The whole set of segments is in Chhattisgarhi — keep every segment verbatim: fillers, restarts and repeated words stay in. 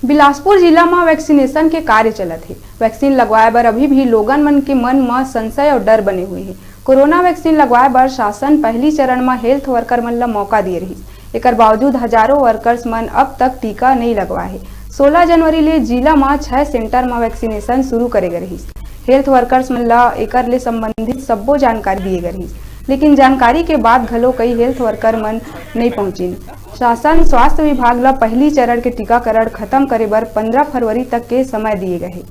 बिलासपुर जिला म वैक्सीनेशन के कार्य चलत हे। वैक्सीन लगवाए बर अभी भी लोगन मन के मन म संशय अउ डर बने हुए हे। कोरोना वैक्सीन लगवाए बर शासन पहली चरण म हेल्थ वर्कर मन ल मौका दिए रहिस। एकर बावजूद हजारों वर्कर्स मन अब तक टीका नइ लगवाए हे। सोलह जनवरी ले जिला म छह सेंटर म वैक्सीनेशन शुरू करे गे रहिस। हेल्थ वर्कर्स मन ल एकर ले संबंधित सब्बो जानकारी दिए गे रहिस, लेकिन जानकारी के बाद घलो कई हेल्थ वर्कर मन नइ पहुंचिन। शासन स्वास्थ्य विभाग ल पहली चरण के टीकाकरण खत्म करे बर पंद्रह फरवरी तक के समय दिए गए हे,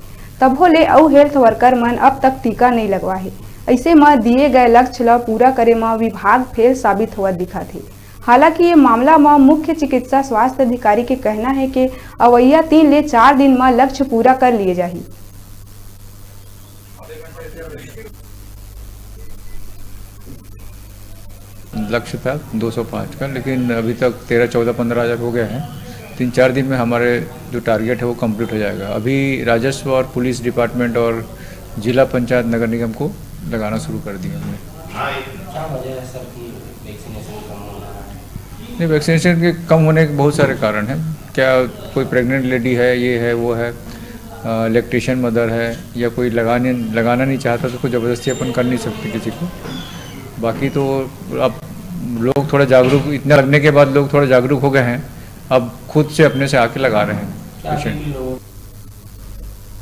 तभो ले अउ हेल्थ वर्कर मन अब तक टीका नइ लगवा हे। अइसे म दिए गए लक्ष्य ल पूरा करे म विभाग फेल साबित होवत दिखत हे। हालांकि ये मामला म मुख्य चिकित्सा स्वास्थ्य अधिकारी के कहना हे कि अवइया तीन ले चार दिन म लक्ष्य पूरा कर लिए जाही। लक्ष्य था दो सौ पाँच का, लेकिन अभी तक तेरह, चौदह, पन्द्रह हज़ार हो गया है। तीन चार दिन में हमारे जो टारगेट है, वो कंप्लीट हो जाएगा। अभी राजस्व और पुलिस डिपार्टमेंट और जिला पंचायत नगर निगम को लगाना शुरू कर दिया हमने। क्या वजह है सर कि वैक्सीनेशन कम होना है? नहीं, वैक्सीनेशन के कम होने के बहुत सारे कारण हैं। क्या कोई प्रेग्नेंट लेडी है, ये है, वो है, लैक्टेशन मदर है, या कोई लगाने लगाना नहीं चाहता, तो कोई ज़बरदस्ती अपन कर नहीं सकते किसी को। बाकी तो अब लोग थोड़ा जागरूक, इतना लगने के बाद लोग थोड़ा जागरूक हो गए हैं, अब खुद से अपने से आके लगा रहे हैं पेशेंट।